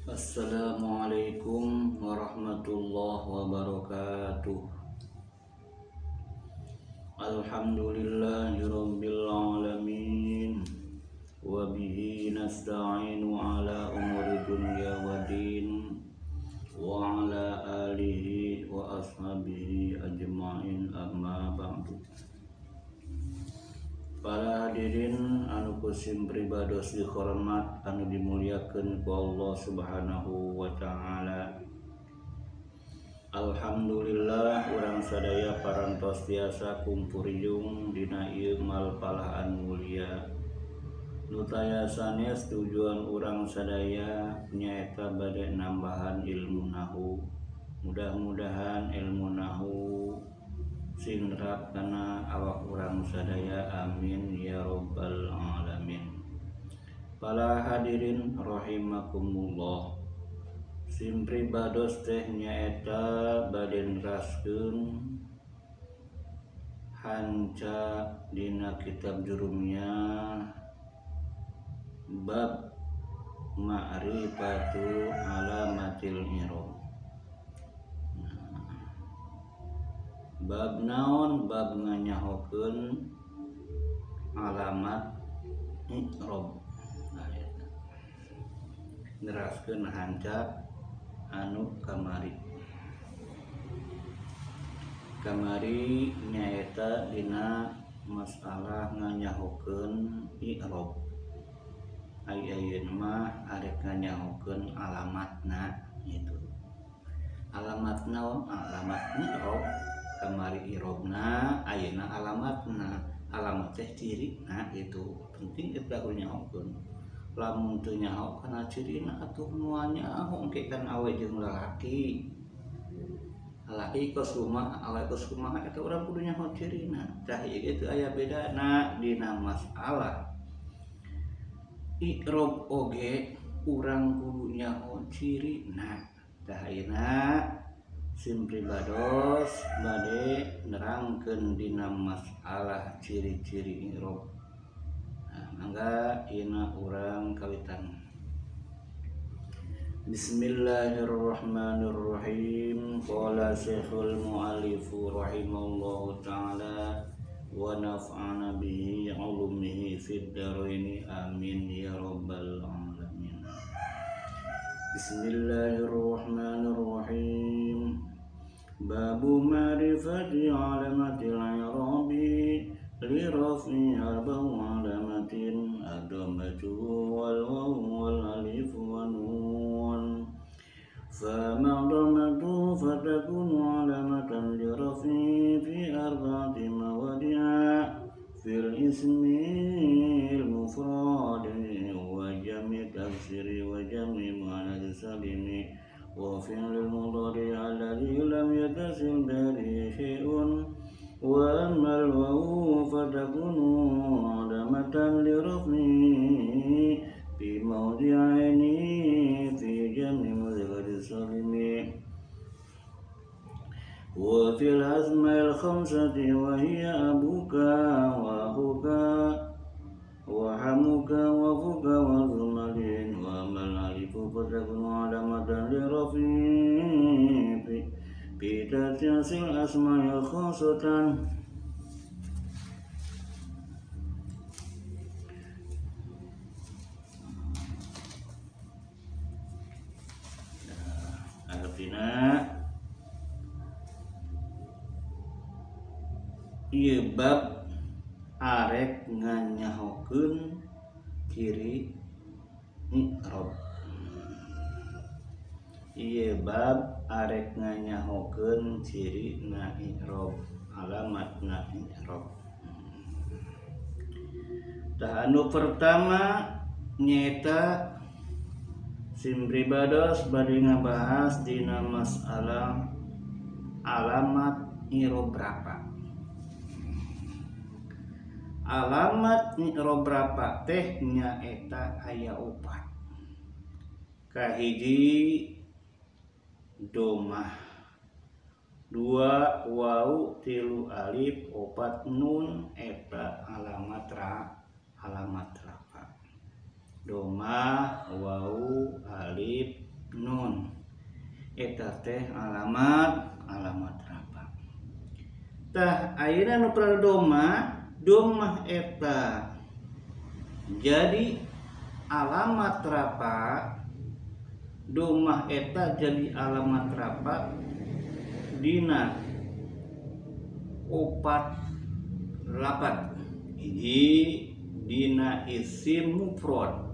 Assalamualaikum warahmatullahi wabarakatuh. Alhamdulillahirabbil alamin. Wa bihi nasta'inu ala umuri dunya waddin wa ala alihi wa ashabihi ajma'in, amma ba'du. Para hadirin anu kusim pribados dihormat anu dimuliakeun ku Allah Subhanahu wa taala. Alhamdulillah urang sadaya parantos tiasa kumpuriung dina ieu malpalah anu mulia. Nu taya sanes tujuan urang sadaya nyaeta bade nambahan ilmu nahu. Mudah-mudahan ilmu nahu sing nerap kana awak urang sadaya, amin ya rabbal alamin. Para hadirin rahimakumullah, sim pribados teh nyaeta bade neraskeun hanca dina kitab Jurumiyah bab ma'rifatu alamatil i'rab. Bab naon? Bab nganyahokeun alamat i'rab. Nah, eta neraskeun hanca anu kamari. Kamari nyaeta dina masalah nganyahokeun i'rab. Ai ayeuna mah arek nganyahokeun alamatna gitu. Alamat naon? Alamat i'rab. Kamari i'rabna, ayeuna alamatna. Alamat teh cirina gitu. Penting eta kudu nyahokeun. Lamun teu nyaho kana cirina atuh moal nyaho engke kan awe jeung lalaki. Lalaki kos kumaha, awe kos kumaha eta urang kudu nyaho cirina. Tah ieu ge teu aya bedana dina masalah i'rab oge urang kudu nyaho cirina. Tah ayeuna sim pribados bade nerangkeun dina masalah ciri-ciri i'rab. Nah, mangga ieuna urang kawitan. Bismillahirrahmanirrahim. Qala Syekhul Muallif rahimallahu taala wa nafa'ana bihi ulumihi fid dharain, amin ya rabbal alamin. Bismillahirrahmanirrahim. Babu ma'rifati alamatil i'rabi li raf'i arba'u alamatin ad-dhammatu wal wawu wal alif wa nun. Fama dhammatu fatakunu alamatan li raf'i fi arba'ati mawadi'a fil ismil mufradi wa jam'i taksiri wa jam'i muannas salimi wa fi'lil mudhari alladhi lam yattasil bihi syai'un. Wa ammal wawu fatakunu alamatan li raf'i fi mawdi'aini fi jam'i mudzakkar salimi wa fil asma'il khamsati wa hiya abuka wa akhuka wa hamuka wa fuka wa zumalin. Wa amal alifu fatakunu alamatan li raf'i fi tatyasil asma'il khasatan. Artina ieu bab arek nganyahokeun ciri i'rab. Ieu bab arek nganyahokeun ciri na i'rab, alamat na i'rab. Tah anu pertama nyaeta sim pribados bade ngabahas dina masalah alamat i'rab berapa. Alamat i'rab berapa teh nyaeta aya opat. Kahiji domah, dua wawu, tilu alif, opat nun, eta alamat ra, alamat rafa. Domah, wawu, alif, Nun eta teh alamat alamat rafa. Tah ayeuna nu pernah domah eta jadi alamat rafa, domah eta jadi alamat rafa dina opat lapat. Hiji dina isim mufrad.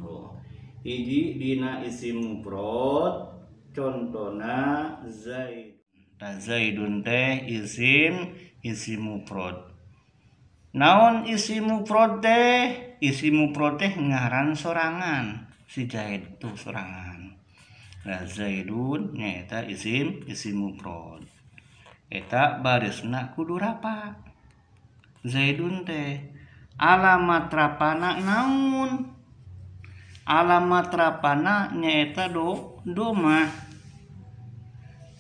Oh, hiji dina isim mufrad contona Zaid. Tah Zaidun teh isim mufrad. Naon isim mufrad teh? Isim mufrad teh ngaran sorangan. Si Zaid tuh sorangan. Nah Zaidun nyaeta isim mufrad. Eta barisna kudu rafa. Zaidun teh alamat rapana naon? Alamat rapana nyaeta domah.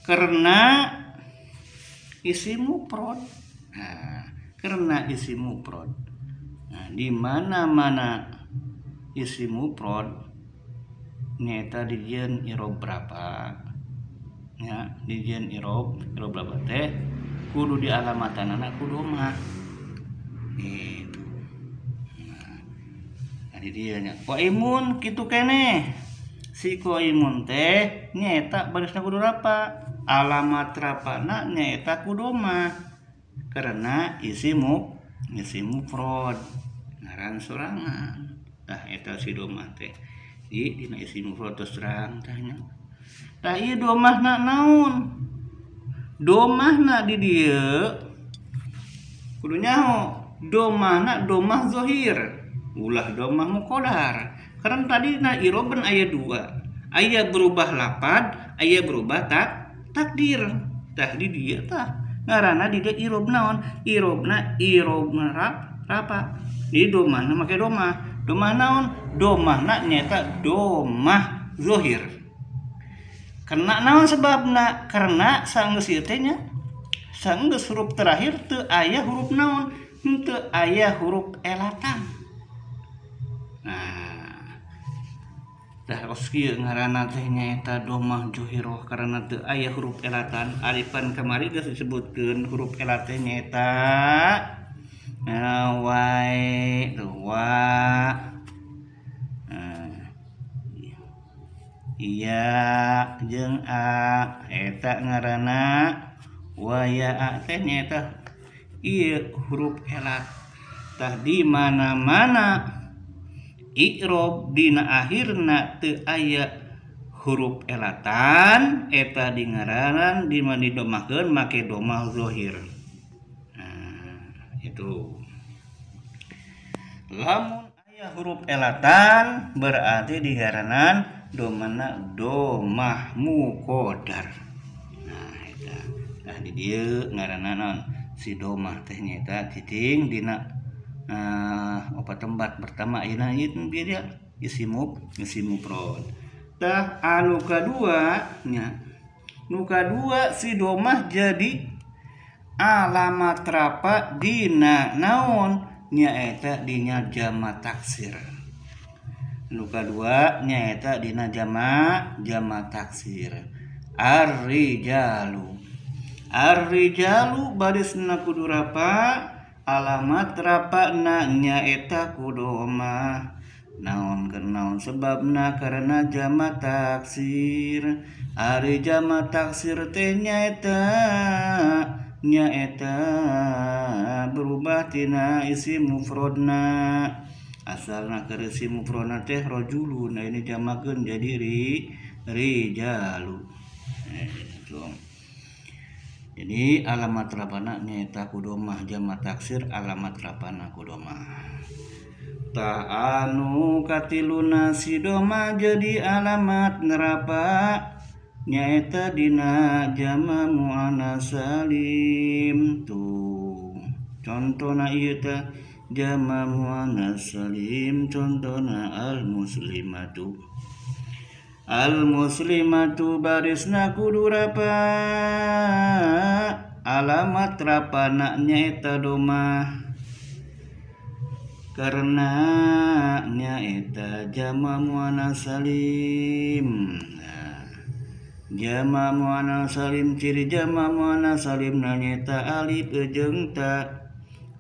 Karena isim mufrad. Nah, karena isim mufrad. Nah, di mana-mana isim mufrad nyaeta dijieun i'rob berapa? Nya, dijieun i'rob berapa teh kudu dialamatanana ku domah. Gitu. Nah, di dieu nya qaimun kitu keneh. Si qaimun teh nyaeta barisna kudu rafa. Alamat rafana nyaeta ku domah. Karena isim mufrad ngaran sorangan. Tah eta si domah teh. Di dina isim mufrad tos terang tah nya. Tah ieu domahna naon? Domahna di dieu kudu nyaho. Domahna domah zahir, ulah domah muqaddar. Karena tadi na iroban aya dua, aya berubah lapad, aya berubah takdir. Tah di dieu tah ngaranna di dieu irob naon? Irobna irob rafa. Di domahna make domah. Domah naon? Domahna nyaeta domah zahir. Karena naon sebabna? Karena sanggeus ieu teh nya sanggeus huruf terakhir teu aya huruf naon? Henteu aya huruf elatan. Nah, tah kos kieu ngaranna teh nyaeta domah zuhiroh karena teu aya huruf elatan. Aripan kamari geus disebutkeun huruf elat teh nyaeta wae tuh wa. Iya jeung a eta ngaranna wa ya a teh nyaeta ieu huruf elat. Tah di mana-mana i'rob dina akhirna teu aya huruf elatan eta di ngaranan di mana didomahkeun make domah zahir. Nah, itu. Lamun aya huruf elatan berarti di ngaranan domana domah muqaddar. Nah, eta. Tah di dieu ngaranna naon? Si domah teh nyaeta cicing dina opat tempat pertama ayeuna ieu dia isim mufrad. Tah anu kadua nya. Nu kadua si domah jadi alamat rafa dina naon? Nyaeta dina jama taksir. Nu kadua nyaeta dina jama taksir. Ar-rijalu. Ar-rijalu barisna kudu rafa, alamat rafana nyaeta ku domah. Naon naon sebabna? Karena jama taksir. Ari jama taksir teh nyaeta berubah tina isim mufradna. Asalna keur isim mufradna teh rajulun, nah ini jamakeun jadi rijalu. Gitu. Jadi alamat rafana nyaeta ku domah jama taksir, alamat rafana ku domah. Tah anu katiluna si domah jadi alamat nerafa nyaeta dina jama muannas salim. Tuh contona ieu teh jama muannas salim, contona al muslimatu. Al muslimatu barisna kudu rafa, alamat rafana nyaeta domah. Karena nyaeta jama muannas salim. Nah, jama muannas salim ciri jama muannas salim nyaeta alif jeung ta.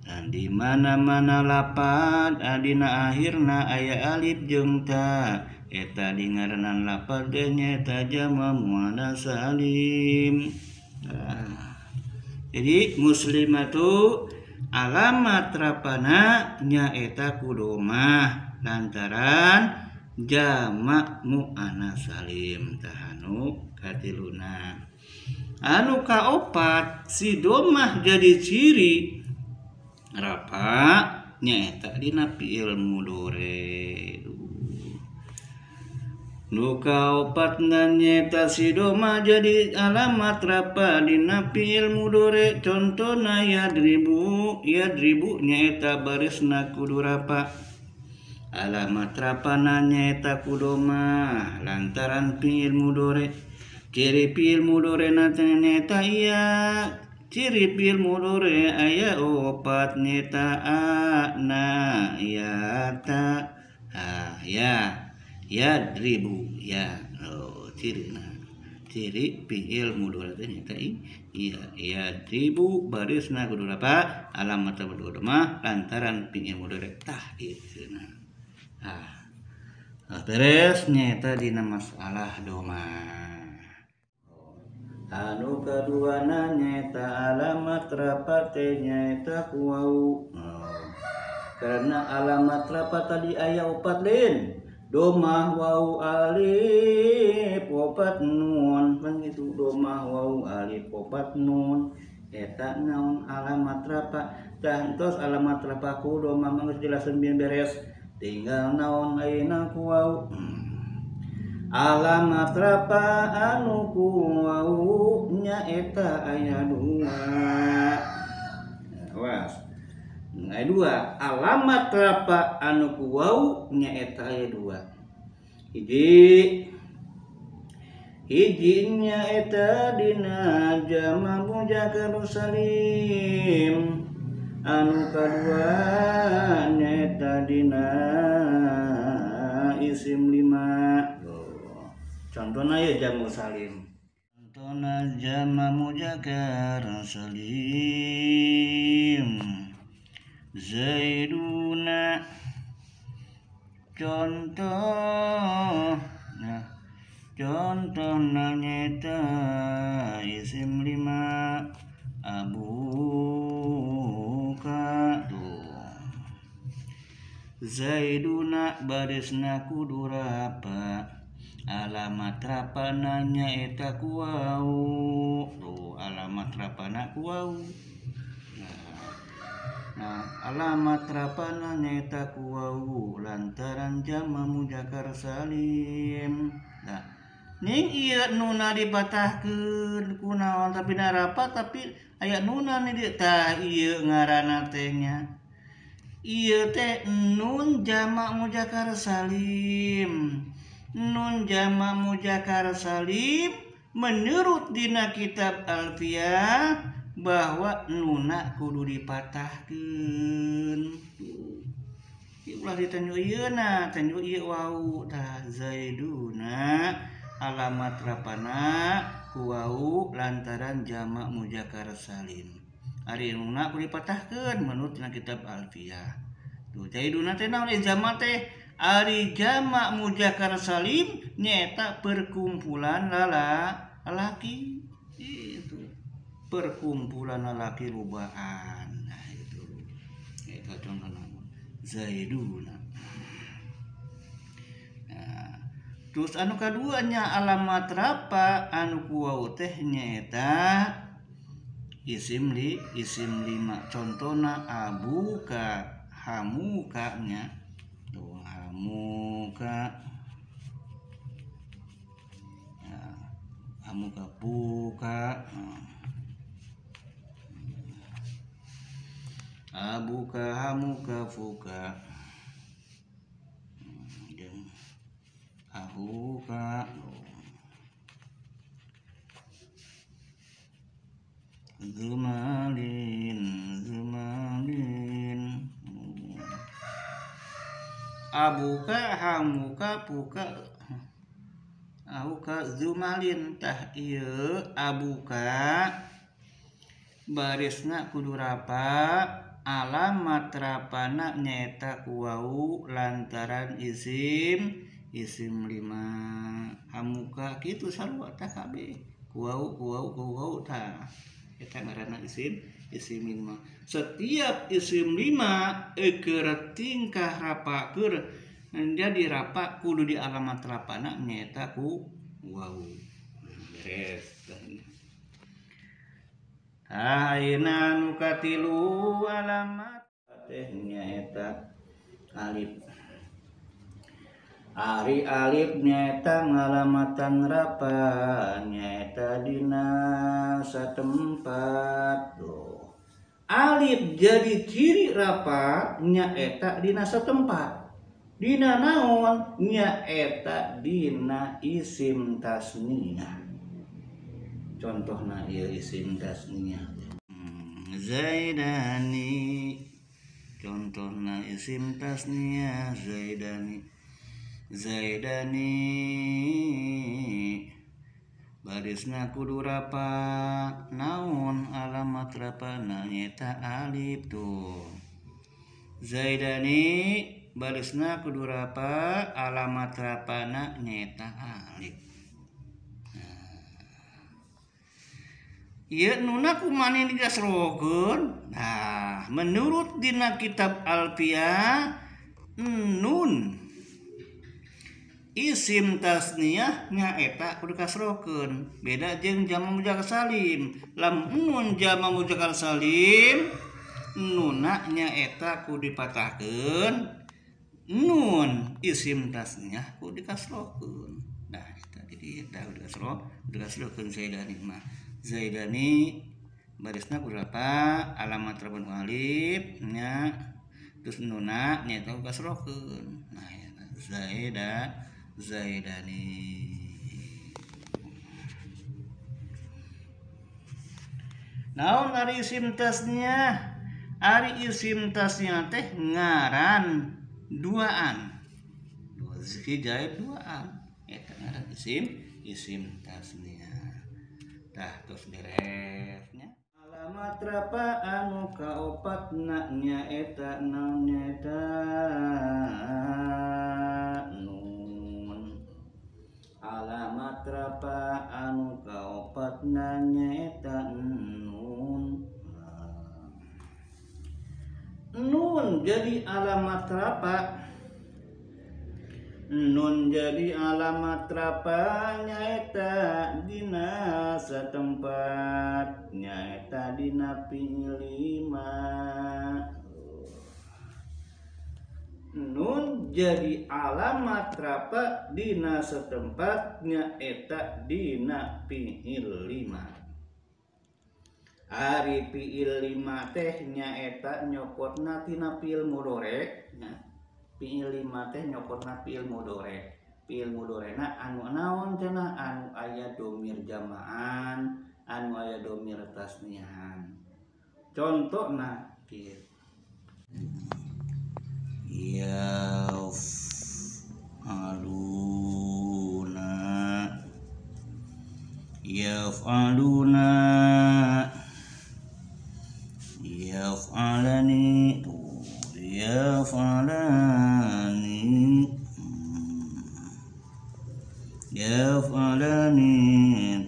Dan di mana-mana lapad dina akhirna aya alif jeung ta eta dingaranan lapad teh nyaeta jama muannas salim. Nah, jadi muslimatu alamat rapana nyaeta kudomah lantaran jamak muannas salim. Tah anu katiluna. Anu kaopat si domah jadi ciri rapa nyaeta dina fi'il mudhari. Nu kaopatna nyaeta si domah jadi alamat rapa dina fi'il mudhari. Contona yadribu, yadribu nyaeta barisna kudu rapa. Alamat rapana nyaeta kudomah lantaran fi'il mudhari. Ciri fi'il mudhari na nyaeta iya. Ciri fi'il mudhari aya opat nyaeta a na ya ta. Ah ya. Yadribu ya. Oh, cirina. Ciri fi'il mudhari teh nyaeta iya yadribu barisna kudu rapa alamat kudu mah lantaran fi'il mudhari tah ieu na. Ah. Beres nyaeta dina masalah domah. Anu kaduana nyaeta alamat rapa teh nyaeta ku wau. Oh. Karena alamat rapa tadi aya opat lain. Domah wau alif opat nun, kan gitu. Domah wau alif opat nun eta naon alamat rapa. Tah entos alamat rapa ku domah mah geus jelaseun beres, tinggal naon ayeuna ku wau. Alamat rapa anu ku wau nyaeta aya dua. Awas. Aya dua. Alamat rapa anu ku wau nyaeta aya dua. Hiji hiji nyaeta dina jama muzakkar salim. Anu kadua nyaeta dina isim lima. Contohna ya jamu salim. Contohna jama muzakkar salim. Zaiduna. Contoh nah, contohna nyaeta isim lima abuka. Tuh. Zaiduna barisna kudu rapa. Alamat rapana nyaeta ku wau. Tuh, alamat rapana ku wau. Nah, alamat rapana nyaeta ku wau lantaran jama muzakkar salim. Nah, ning ieu nuna dipatahkeun kunaon tapi narapa tapi aya nuna nih dieu. Tah ieu ngaranna teh nya. Ieu teh nun jama muzakkar salim. Nun jama muzakkar salim menurut dina kitab Alfiyah bahwa nuna kudu dipatahkeun. Ieu ulah ditanyu ieu na, tanyu ieu wau. Tah zaiduna alamat rapana ku wau lantaran jama muzakkar salim. Ari nuna kudu dipatahkeun menurut dina kitab Alfiyah. Tuh zaiduna teh naon jama teh? Ari jama muzakkar salim nyaeta perkumpulan lalaki. Itu perkumpulan lalaki lobaan. Nah itu eta contohna zaiduna. Nah, terus anu kaduanya alamat rapa anu ku wau teh nyaeta isim li isim lima. Contohna abuka hamuka nya. Tuh hamuka. Nah, hamuka buka. Abuka hamuka fuka. Jeung ahuka. Zumalin zumalin. abuka hamuka puka ahuka zumalin. Tah ieu abuka barisna kudu rapa, alamat rapana nyaeta ku wau lantaran isim isim lima. Hamuka kitu sarua tah kabeh ku wau ku wau ku wau tah eta ngaranna isim isim lima. Setiap isim lima keur tingkah rapa keur jadi rapa kudu di alamat rapana nyaeta ku wau. Beres. Tah ayeuna nu katilu alamat teh nyaeta alif. Ari alif nyaeta ngalamatan rapa nyaeta dina satempat. Tuh. Alif jadi ciri rapa nyaeta dina satempat. Dina naon? Nyaeta dina isim tasniyah. Contohna ieu isim tasniyah. Zaidani. Contohna isim tasniyah Zaidani. Zaidani barisna kudu rapa, naon alamat rapana nyaeta alif. Tuh. Zaidani barisna kudu rapa, alamat rapana nyaeta alif. Ieu nuna kumaha digasrokeun? Nah, menurut dina kitab Alfiyah nun isim tasniyah nyaeta kudu kasrokeun. Beda jeung jama muzakkar salim. Lamun jama muzakkar salim nuna nyaeta kudu dipatahkeun, nun isim tasniyah kudu dikasrokeun. Nah, eta di dieu kudu kasrokeun Zaidani mah. Zaidani barisna kudu rapa, alamat rapana alif nya, terus nuna nyaeta kudu kasrokeun. Nah, eta Zaidani. Naon ari isim tasniyah? Ari isim tasniyah teh ngaran duaan. Dua hijaib duaan. Eta ngaran isim tasniyah. Tah tos beresnya. Alamat rapa anu kaopatna nyaeta naon nyaeta nun. Alamat rapa anu kaopatna nyaeta nun. Nun jadi alamat rapa. Nun jadi alamat rapa nyaeta dina satempat, nyaeta dina fi'il lima. Nun jadi alamat rapa dina setempat nyaeta dina fi'il lima. Ari fi'il lima teh nyaeta nyokotna tina fi'il mudhari nya. Fi'il lima teh nyokotna fi'il mudhari. Fi'il mudhorena anu naon cenah? Anu aya domir jamaan, anu aya domir tasnihan. Contohna kieu. Yaf'aluna yaf'aluna yaf'alani yaf'alani yaf'alani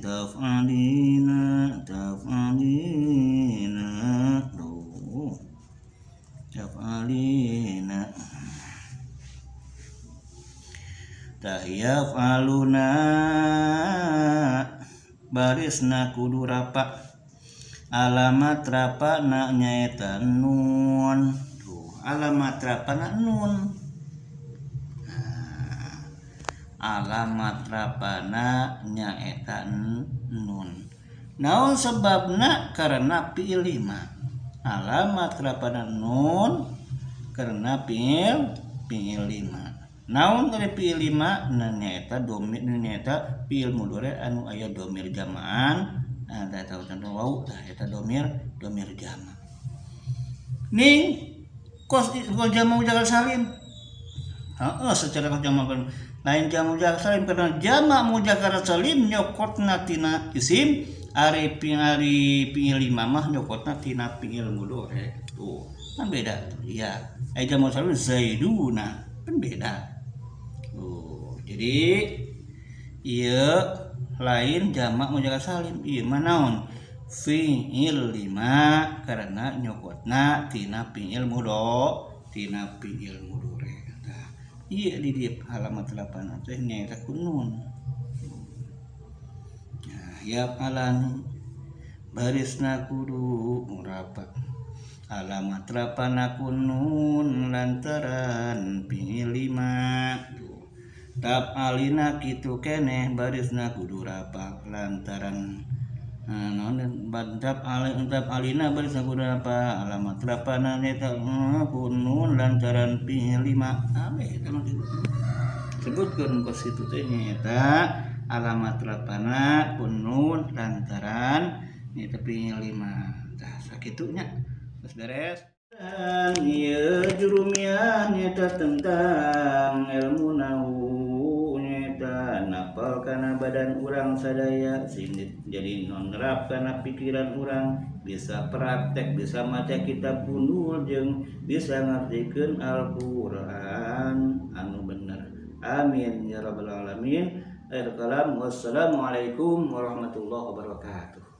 taf'alina taf'alina taf'alina. Tah yaf'aluna barisna kudu rapa, alamat rapana nyaeta nun. Tuh, alamat rapana nun. Nah, alamat rapana nyaeta nun. Naon sebabna? Karena fi'il lima. Alamat rapana nun karena fi'il lima. Naon dari fi'il lima? Nyaeta domir, nyaeta fi'il mudhari anu aya domir jamaan. Nah, eta contoh wau tah eta domir jama. Ning kos jama muzakkar salim Heeh, secara jamak lain jamak muzakkar salim karena jamak muzakkar salim nyokotna tina isim, ari fi'il lima mah nyokotna tina fi'il mudhari. Tuh, kan beda tuh. Iya, ai jamak salim zaiduna kan beda. Tuh, jadi ieu lain jamak muzakkar salim, ieu mah naon? Fi'il lima karena nyokotna tina fi'il mudhari, tina fi'il mudhari. Tah, ieu di dieu alamat 8 teh nyaeta ku nun. Nah, ya alani barisna kudu rapat. Alamat 8 ku nun lantaran fi'il lima. Tap alina kitu keneh barisna kudu rapat lantaran naon tap alina barisna kudu rapat alamat 8 nyaeta ku nun lantaran fi'il lima. Abe eta mah sebutkeun kos kitu teh nyaeta alamat 8 ku nun lantaran nyaeta fi'il lima. Tah sakitu nya geus beres. Dan ieu jurumiah nyaeta tentang ilmu nahwu nyaeta napal kana badan urang sadaya sini jadi non nerap kana pikiran urang bisa praktek bisa maca kitab gundul jeung bisa ngartikeun Al-Qur'an anu bener. Amin ya rabbal alamin. Akhir kalam, wassalamualaikum warahmatullahi wabarakatuh.